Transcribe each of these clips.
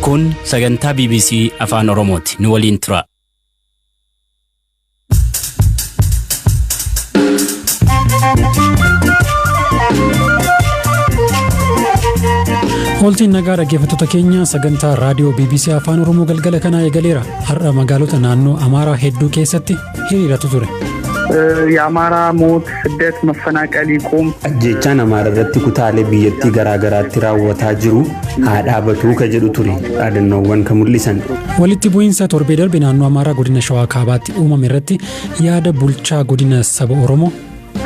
Kun sagantaa BBC Afaan Oromooti. Nu waliin tura. Ooltiin nagaa dhaggeeffattoota keenya, sagantaa raadiyoo BBC Afaan Oromoo galgala kanaa eegaleera. Har'a magaalota naannoo Amaaraa hedduu keessatti hiriiratu ture. የአማራ ሞት፣ ስደት፣ መፈናቀል ይቁም። Ajjeechaan Amaara irratti kutaalee biyyattii garaa garaatti raawwataa jiru haa dhaabatuu ka jedhu ture dhaadannoowwan ka mul'isan. Walitti bu'iinsa torbee darbe naannoo Amaaraa godina Shawaa Kaabaatti uumame irratti yaada bulchaa godina saba Oromoo.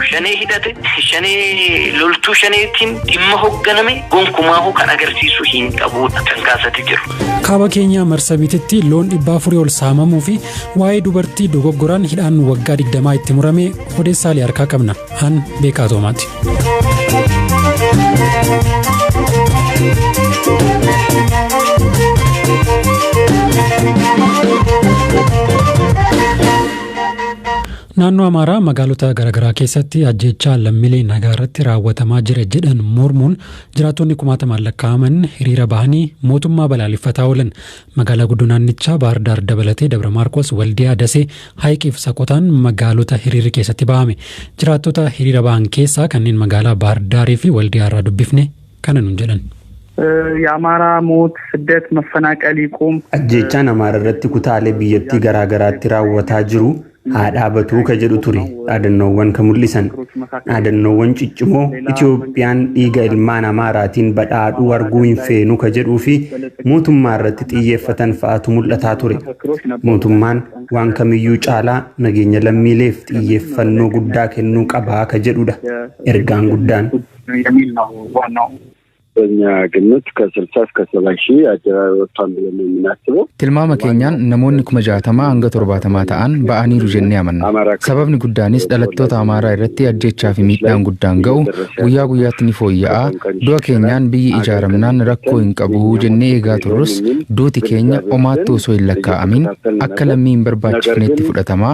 Shanee hidhate, shanee loltuu shaneetiin dhimma hoogganame gonkumaa kan agarsiisu hin qabudha kan kaasate jiru. Kaaba keenyaa Marsabiititti loon 400 ol saamamuu fi waa'ee dubartii dogoggoraan hidhaan waggaa 20 itti murame odeessaalee harkaa qabna. An Beekaa Toomaati. Naannoo Amaaraa magaalota garaagaraa keessatti ajjeechaa lammiilee nagaa irratti raawwatamaa jira jedhan mormuun jiraattonni kumaatamaan lakkaa'aman hiriira bahanii mootummaa balaaleffataa oolan. Magaalaa guddoo naannichaa Baahir Daar dabalatee Dabra Maarkos, Waldiyaa, Dasee, Hayiqiif Saqotaan magaalota hiriirri keessatti bahame. Jiraattota hiriira bahan keessaa kanneen magaalaa Baahir Daarii fi Waldiyaa irraa dubbifne kana nuun jedhan. የአማራ ሞት፣ ስደት፣ መፈናቀል ይቁም። Ajjeechaan Amaara irratti kutaalee biyyattii garaa garaatti raawwataa jiru haa dhaabatuu ka jedhu ture dhaadannoowwan ka mul'isan. Dhaadannoowwan ciccimoo Itoophiyaan dhiiga ilmaan Amaaraatiin badhaadhuu arguu hin feenu ka jedhuu fi mootummaa irratti xiyyeeffatan fa'aatu mul'ataa ture. Mootummaan waan kamiyyuu caalaa nageenya lammiileef xiyyeeffannoo guddaa kennuu qabaa ka jedhudha ergaan guddaan. የሚል ነው ዋናው። በእኛ ግምት ከ60 እስከ 70 ሺህ አደባባይ ወጥቷል ብለን ነው የምናስበው። Tilmaama keenyaan namoonni 60,000 hanga 70,000 ta'an ba'aniiru jennee amanna. Sababni guddaanis dhalattoota Amaaraa irratti ajjechaa fi miidhaan guddaan ga'u guyyaa guyyaatti ni fooyya'aa. Du'a keenyaan biyyi ijaaramnaan rakkoo hin qabu jennee eegaa turrus, duuti keenya omaatti osoo hin lakkaa'amin akka lammii hin barbaachifnetti fudhatamaa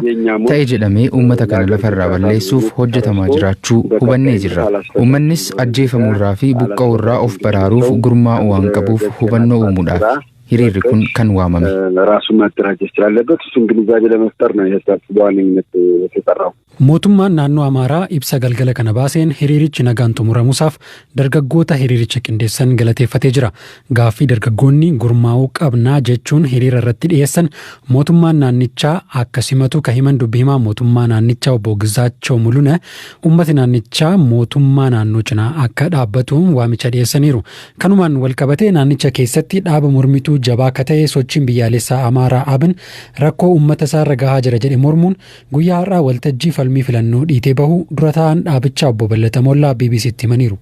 ta'e jedhamee uummata kana lafarraa balleessuuf hojjetamaa jiraachuu hubannee jirra. Uummannis ajjeefamuurraa fi buqqa'uurraa of baraaruuf gurmaa'uu waan qabuuf hubannoo uumuudhaaf hiriirri kun kan waamame. ራሱን ማደራጀት ስላለበት እሱን ግንዛቤ ለመፍጠር ነው ይህ ሰልፍ በዋነኝነት የተጠራው። Mootummaan naannoo Amaaraa ibsa galgala kana baaseen hiriirichi nagaan xumuramuusaaf dargaggoota hiriiricha qindeessan galateeffatee jira. Gaaffii dargaggoonni gurmaa'uu qabnaa jechuun hiriira irratti dhiyeessan mootummaan naannichaa akka simatu ka himan dubbi himaa mootummaa naannichaa obbo Gizaachoo Muluna, uummati naannichaa mootummaa naannoo cinaa akka dhaabbatu waamicha dhiyeessaniiru. Kanumaan walqabatee naannicha keessatti dhaaba mormituu jabaa akka ta'e sochiin biyyaalessaa Amaaraa Abin rakkoo uummata isaarra gahaa jira jedhe mormuun guyyaa har'aa waltajjii falmii filannoo dhiitee bahu dura ta'an dhaabichaa obbo Ballata Mollaa BBCtti himaniiru.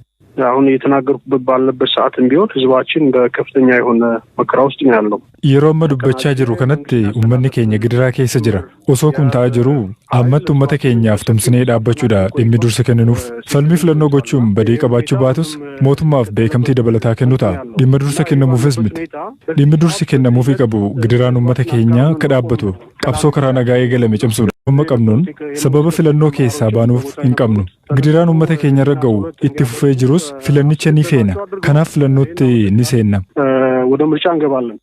አሁን እየተናገርኩበት ባለበት ሰዓትም ቢሆን ህዝባችን በከፍተኛ የሆነ መከራ ውስጥ ነው ያለው። Yeroo amma dubbachaa jirru kanatti uummanni keenya gidiraa keessa jira. Osoo kun ta'aa jiruu ammatti uummata keenyaaf tumsinee dhaabbachuudha dhimmi dursa kenninuuf. Falmii filannoo gochuun badii qabaachuu baatus mootummaaf beekamtii dabalataa kennu ta'a. Dhimma dursa kennamuufis miti. Dhimmi dursi kennamuufii qabu gidiraan uummata keenyaa akka dhaabbatu qabsoo karaa nagaa eegalame cimsuudha. Amma qabnuun sababa filannoo keessaa baanuuf hin qabnu. Gidiraan uummata keenya irra ga'u itti fufee jirus filannicha ni feena. Kanaaf filannootti ni seenna. ወደ ምርጫ እንገባለን።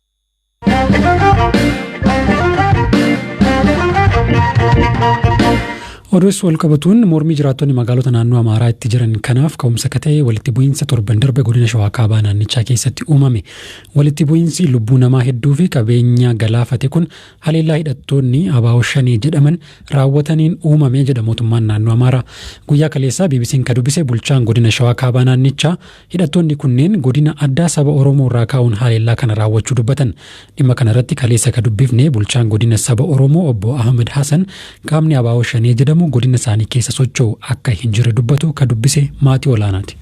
Oduus wal qabatuun mormii jiraattonni magaalota naannoo Amaaraa itti jiran kanaaf ka'umsa akka ta'e walitti bu'iinsa torban darbe godina Shawaa Kaabaa naannichaa keessatti uumame. Walitti bu'iinsi lubbuu namaa hedduu fi qabeenya galaafate kun haleellaa hidhattoonni ABO Shanee jedhaman raawwataniin uumame jedha mootummaan naannoo Amaaraa. Guyyaa kaleessaa BBC'n ka dubbise bulchaan godina Shawaa Kaabaa naannichaa hidhattoonni kunneen godina addaa saba Oromoo irraa ka'uun haleellaa kana raawwachuu dubbatan. Dhimma kana irratti kaleessa ka dubbifne bulchaan godina saba Oromoo obbo Ahmed Hassan qaamni ABO Shanee jedhamu godina isaanii keessa socho'u akka hin jirre dubbatu. Ka dubbise maatii olaanaati.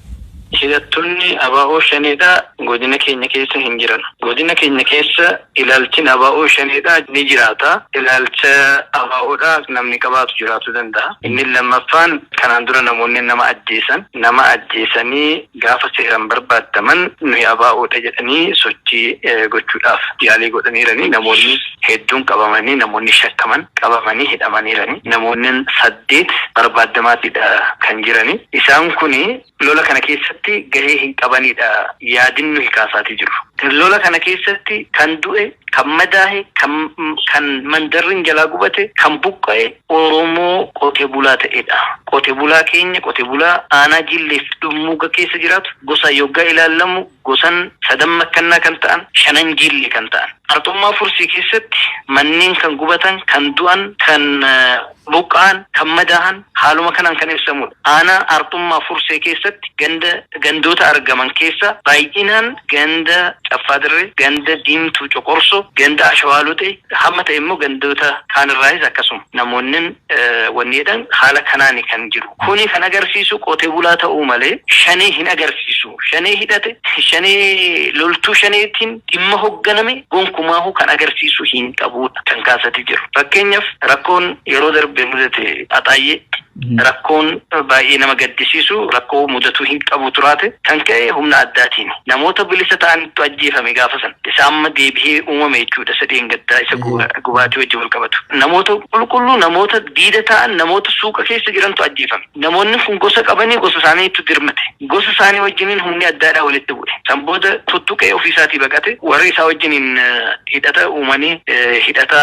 Hidhattoonni ABO Shaneedha godina keenya keessa hin jiran. Godina keenya keessa ilaalchin ABO Shaneedha ni jiraata. Ilaalcha ABOdha namni qabaatu jiraachuu danda'a. Inni lammaffaan, kanaan dura namoonni nama ajjeesan, nama ajjeesanii gaafa seeraan barbaadaman nuyi ABOdha jedhanii sochii gochuudhaaf yaalii godhaniiranii namoonni hedduun qabamanii, namoonni shakkaman qabamanii hidhamaniiranii, namoonni saddeet barbaadamaatidha kan jirani. Isaan kuni lola kana keessatti keessatti gahee hin qabanidha yaadinnu hikaasaati jiru. Lola kana keessatti kan du'e, kan madaahe, kan mandarrin jalaa gubate, kan buqqa'e Oromoo qotee bulaa ta'edha. Qotee bulaa keenya, qotee bulaa aanaa Jilleef Dhummuuga keessa jiraatu, gosa yoggaa ilaallamu gosan sadan makkannaa kan ta'an, shanan Jillee kan ta'an. Arxummaa Fursii keessatti manneen kan gubatan, kan du'an, kan buqqa'an, kan madaahan haaluma kanaan kan ibsamudha. Aanaa Arxummaa Fursee keessatti ganda gandoota argaman keessa baay'inaan ganda Caffaa Dirree, ganda Diimtuu Coqorso, ganda Ashawaaluxee hamma ta'e immoo gandoota kaanirraayis akkasuma namoonni wanni jedhan haala kanaan kan jiru. Kuni kan agarsiisu qotee bulaa ta'uu malee shanee hin agarsiisu. Shanee hidhate, shanee loltuu shaneetiin dhimma hoogganame gonkumaahu kan agarsiisu hin qabudha kan kaasati jiru. Fakkeenyaaf, rakkoon yeroo darbe mudate Axaayyee, rakkoon baay'ee nama gaddisiisu, rakkoo mudatuu hin qabu turaate kan ka'e humna addaatiin namoota bilisa ta'antu ajjeefame gaafa sana. Isa amma deebi'ee uumame jechuudha, sadeen gaddaa isa gubaatii wajjin wal qabatu. Namoota qulqulluu, namoota diida ta'an, namoota suuqa keessa jirantu ajjeefame. Namoonni kun gosa qabanii gosa isaaniitu dirmate. Gosa isaanii wajjiniin humni addaadhaa walitti bu'e. San booda tuttuqee ofiisaatii baqate. Warri isaa wajjiniin hidhata uumanii, hidhata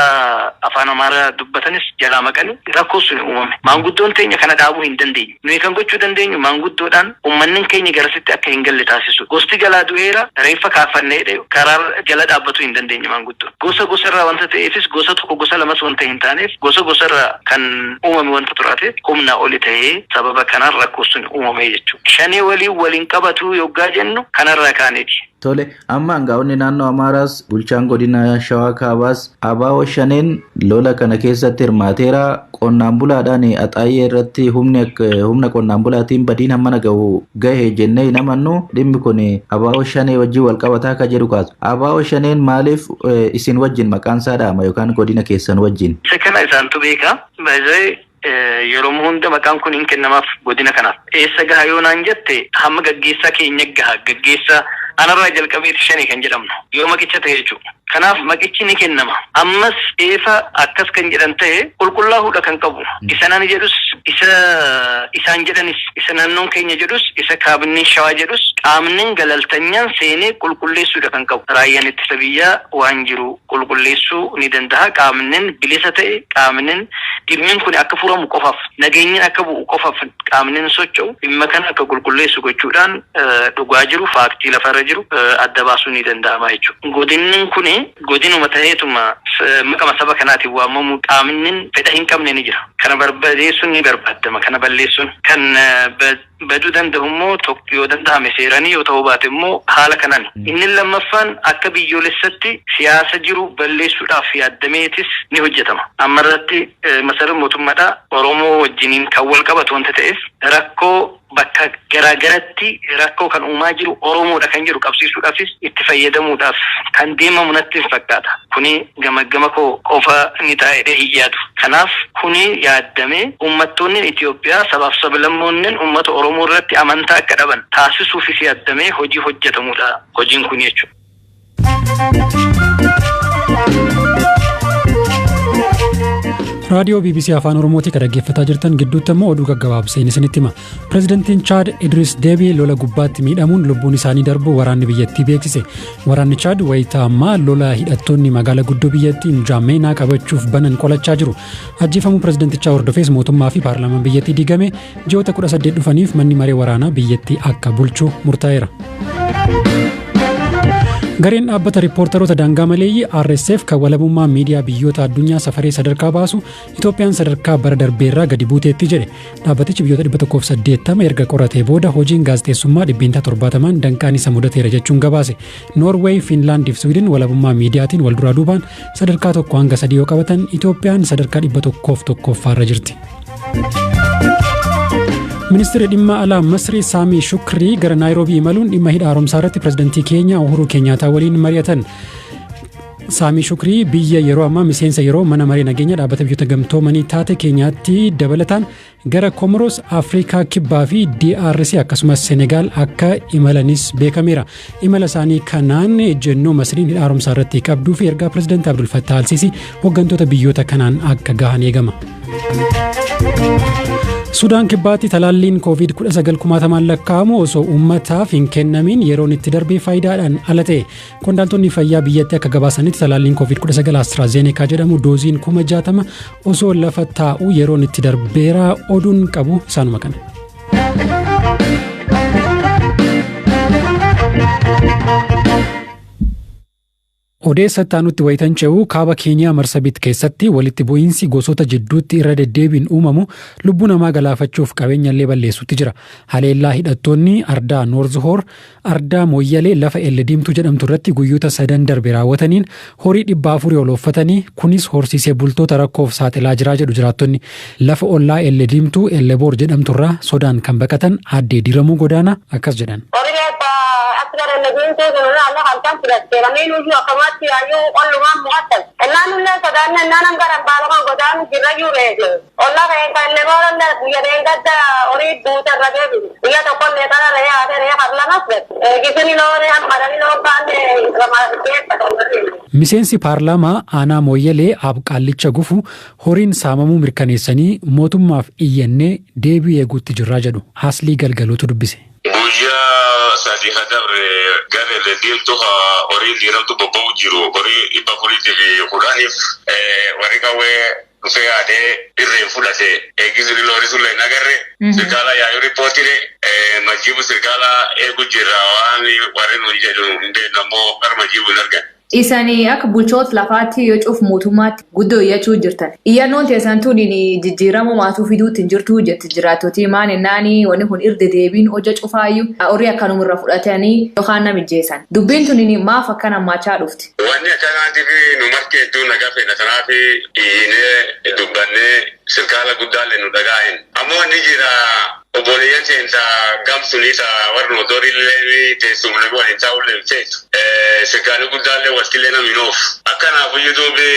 afaan Amaaraa dubbatanis jalaa maqanii rakkoo sun uumame. Maanguddoon teenya kana dhaabuu hin dandeenye. Nuyi kan gochuu dandeenyu maanguddoodhaan uummanni keenya garasitti akka hin galle taasisu. Gosti jalaa du'eera, reeffa kaafannee karaa jala dhaabbatu hin dandeenye maanguddoon. Gosa gosarraa wanta ta'eefis, gosa tokko gosa lamas wanta hin taaneef, gosa gosarraa kan uumame wanta turaate humna oli ta'ee sababa kanaan rakkoo sun uumame jechuudha. Shanee waliin waliin qabatu yoggaa jennu kanarraa kaaneeti. Tole, amma aangaa'onni naannoo Amaaraas, bulchaan godina Shawaa Kaabaas ABO Shaneen lola kana keessatti hirmaateera, qonnaan bulaadhaan Axaayyee irratti humni humna qonnaan bulaatiin badiin hammana gahu gahe jennee hin amannu, dhimmi kun ABO Shanee wajjin wal qabataa akka jedhu kaasu. ABO Shaneen maaliif isin wajjin maqaan isaa dhahama yookaan godina keessan wajjin? Isa kana isaantu beeka. Yeroo hunda maqaan kun hin kennamaaf godina kanaaf. Eessa gaha yoo naan jette, hamma gaggeessaa keenya gaha. Gaggeessaa anarraa jalqabeeti Shanee kan jedhamnu. Yoo maqicha ta'e jechuudha. Kanaaf maqichi ni kennama. Ammas eefa akkas kan jedhan ta'e qulqullaa'uudha kan qabu. Isa nani jedhus, isa isaan jedhanis, isa naannoon keenya jedhus, isa kaabineen Shawaa jedhus, qaamni galaltanyaan seenee qulqulleessuudha kan qabu. Raayyaan ittisa biyyaa waan jiru qulqulleessuu ni danda'a. Qaamni bilisa ta'e, qaamni dhimmi kun akka furamu qofaaf, nageenyi akka bu'u qofaaf qaamni socho'u dhimma kana akka qulqulleessu gochuudhaan dhugaa jiru, faaktii lafarra jiru adda baasuu ni danda'ama jechuudha. Godinni kuni godinuma ta'eetuma maqama saba kanaatiin waamamu qaamni fedha hin qabne ni jira. Kana barbadeessuun ni barbaadama. Kana balleessuun kan baduu danda'u immoo tokko yoo danda'ame seeranii, yoo ta'uu baate immoo haala kanaan. Inni lammaffaan akka biyyoolessatti siyaasa jiru balleessuudhaaf yaaddameetis ni hojjetama. Amma irratti masarri mootummaadhaa Oromoo wajjiniin kan wal qabatu wanta ta'eef, rakkoo bakka garaagaratti rakkoo kan uumaa jiru Oromoodha kan jiru qabsiisuudhaafis itti fayyadamuudhaaf kan deemamu natti hin fakkaata. Kuni gama gama koo qofa ni taa'ee hin yaadu. Kanaaf kuni yaaddamee uummattoonni Itoophiyaa sabaaf sablammoonni uummata Oromoo irratti amantaa akka dhaban taasisuufis yaaddamee hojii hojjetamudha hojiin kun jechuudha. Raadiyoo BBC Afaan Oromootii kan dhaggeeffataa jirtan. Gidduutti immoo oduu gaggabaabseen isinitti hima. Pireezidantiin Chaad Idris Deebii lola gubbaatti miidhamuun lubbuun isaanii darbu waraanni biyyattii beeksise. Waraanni Chaad wayitaa ammaa lola hidhattoonni magaalaa guddoo biyyattii Njaameenaa qabachuuf banan qolachaa jiru. Ajjeefamuu pireezidantichaa hordofees mootummaa fi paarlaamaan biyyattii diigame, ji'oota 18 dhufaniif manni maree waraanaa biyyattii akka bulchu murtaa'eera. Gareen dhaabbata riippoortaroota daangaa maleeyyii RSF kan walabummaa miidiyaa biyyoota addunyaa safaree sadarkaa baasu Itoophiyaan sadarkaa bara darbeerraa gadi buuteetti jedhe. Dhaabbatichi biyyoota 180 erga qoratee booda hojiin gaazexeessummaa 70% danqaan isa mudateera jechuun gabaase. Noorweey, Fiinlaandii fi Swiidin walabummaa miidiyaatiin wal duraa duubaan sadarkaa 1 hanga 3 yoo qabatan, Itoophiyaan sadarkaa 101ffaarra jirti. Ministeerri dhimma alaa Masrii Saamii Shukrii gara Naayiroobii imaluun dhimma hidha haaromsaa irratti pirezidantii Keeniyaa Uhuruu Keenyaataa waliin mari'atan. Saamii Shukrii biyya yeroo ammaa miseensa yeroo mana maree nageenya dhaabbata biyyoota gamtoomanii taate Keenyaatti dabalataan gara Komoros, Afrikaa Kibbaa fi DRC akkasumas Senegaal akka imalanis beekameera. Imala isaanii kanaan ejjennoo Masriin hidha haaromsaa irratti qabduu fi ergaa pirezidantii Abdul Fattah Alsiisii hooggantoota biyyoota kanaan akka gahan eegama. Sudaan Kibbaatti talaalliin Covid-19 kumaatamaan lakkaa'amu osoo uummataaf hin kennamin yeroon itti darbee faayidaadhaan ala ta'e. Qondaaltonni fayyaa biyyattii akka gabaasanitti, talaalliin Covid-19 AstraZeneca jedhamu dooziin 60,000 osoo lafa taa'u yeroon itti darbeera. Oduun qabu isaanuma kana. Odeessa itti aanutti wayitan ce'u, kaaba Keeniyaa Marsabit keessatti walitti bu'iinsi gosoota jidduutti irra deddeebiin uumamu lubbuu namaa galaafachuuf qabeenya illee balleessutti jira. Haleellaa hidhattoonni ardaa Noorz Hoor ardaa Mooyyalee lafa Elle Diimtuu jedhamtu irratti guyyoota 3 darbe raawwataniin horii 400 ol ooffatanii, kunis horsiisee bultoota rakkoof saaxilaa jiraa jedhu jiraattonni. Lafa ollaa Elle Diimtuu Elleboor jedhamturraa sodaan kan baqatan Aaddee Diramuu Godaanaa akkas jedhan. Miseensi paarlaamaa aanaa Mooyyalee Abqaallicha Gufu horiin saamamuu mirkaneessanii, mootummaaf iyyannee deebii eeguutti jirraa jedhu. Aslii Galgalootu dubbise. Guyyaa 3 ka dabre gara Elle Diimtu ka horiin diiramtu bobba'u jiru, horii 410f warri qawwee dhufee haadee irreen fudhate. Eegi suni horii sun hin agarre. Sirkaala yaayuu riippootire majiibu sirkaala eegu jirra, waan warri nuun jedhu hin beeknu, ammoo gar majiibu hin argan. Isanii akka bulchoota lafaatti yoo cuuf mootummaatti guddoo iyyachuu jirtan. Iyyannoon teessan tun jijjiirama maatuu fiduutti hin jirtu jetti jiraattotii. Maan ennaani wanni kun irra deebiin hojja cufaayyuu horii akkanumarra fudhatanii yookaan nama ijjeessan. Dubbiin tun maaf akkana hammaachaa dhufti? Wanni akkanaatiif nu marti hedduu nagaa feena, kanaaf iyyinee dubbannee sirkaala guddaallee nu dhagaahin. Ammoo wanni jira, obboleeyyan seensa gamsunii ta warri motorillee teessumni waliin taa'ullee hin feetu. Sirkaalli guddaallee waltillee namni hin oofu. Akkanaafuyyuu duubi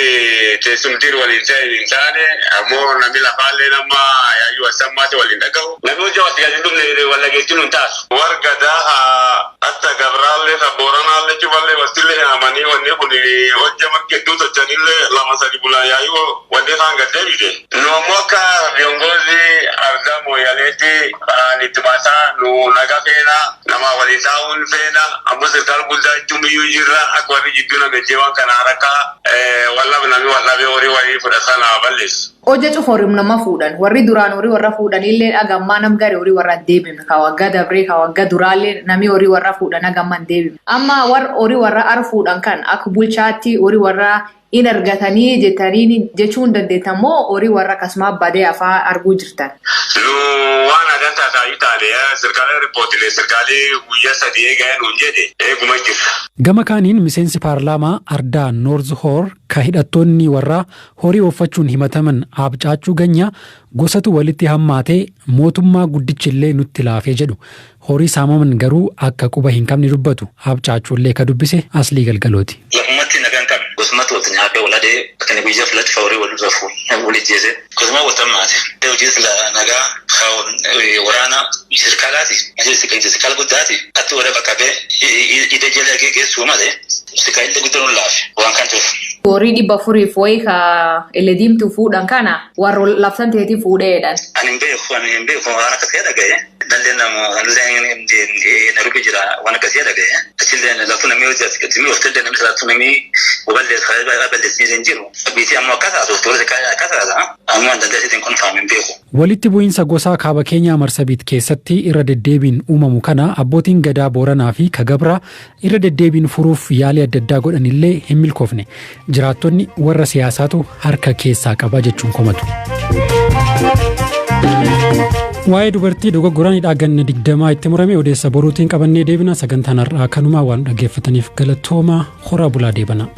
teessumtiin waliin ta'e hin taane, ammoo namni lafaallee nama yaayyuu assammaate waliin dhaga'u. Namni hojii walitti gadi hin dhufne wal dhageettiin hin taatu. Warra gadaa haa hatta gabraallee ka booranaallee cufallee waltillee haamanii, wanni kun hojja marti hedduu tolchanillee 2 3 bulan yaayyuu wanni kaan gad deebite. Nu ammoo akka viongozi ardaa Mooyaleetti kan itti baasaa nu naga feena, nama waliin taa'uun feena, ammoo sirkaal guddaa jechuun biyyuu jirra akka warri jidduu namejjee waan kana haraka wallab namni wallabee horii walii fudhatan haa balleessu. Hojja cufa horii nama fuudhan. Warri duraan horii warra fuudhan illee hagammaa nam gari horii warra hin deebifne. Ka waggaa dabree, ka waggaa duraallee namni horii warra fuudhan hagammaa hin deebifne. Amma warra horii warra ar fuudhan kan akka bulchaatti horii warra in argatanii jettanii jechuu hin dandeettan moo horii warra akkasuma badee afaa arguu jirtan? Nu waan adan taataayii taane sirkaala riippoortilee sirkaalii guyyaa 3 eegaa nuun jedhe eeguma jira. Gama kaaniin miseensi paarlaamaa ardaa Noorz Hoor ka hidhattoonni warraa horii ooffachuun himataman Abcaachuu Ganyaa, gosatu walitti hammaatee mootummaa guddichi illee nutti laafee jedhu. Horii saamaman garuu akka quba hin qabne dubbatu. Abcaachuullee ka dubbise Aslii Galgalooti. Lafumatti nagaan qabne, gosumatti walitti nyaadhee wal adee kan guyyaa filatti horii walirra fuudhe wal ijjeese gosuma walitti hammaate. Hojii nagaa waraana sirkaalaati. Sirkaala guddaati. Atti warra qaqqabee ida jala geessuu malee sirkaalli guddaan nu laafe waan kan tuuf. Horii 400f wayii ka Elle Diimtuu fuudhan kana warra laftan teetii fuudheedhaan. Ani hin beeku, waan akkasii dhagaye. Nallee nama nallee Nairobi jira, waan akkasii dhagaye. Achillee laftu namni hojjetu hojjetu, namni salaatu, namni balleessi hin jiru. Biitii ammoo akkas haasoftu toora akkas haasa, ammoo dandeessitiin kun faam hin beeku. Walitti bu'iinsa gosaa kaaba Keenyaa Marsabiit keessatti irra deddeebiin uumamu kana abbootiin gadaa Booranaa fi Kagabraa irra deddeebiin furuuf yaalii adda addaa godhan illee hin milkoofne. Jiraattonni warra siyaasaatu harka keessaa qaba jechuun komatu. Waa'ee dubartii dogoggoraan hidhaa ganna 20 itti murame odeessa boruutiin qabannee deebina. Sagantaan har'aa kanumaa. Waan dhaggeeffataniif galatooma, horaa bulaa, deebana.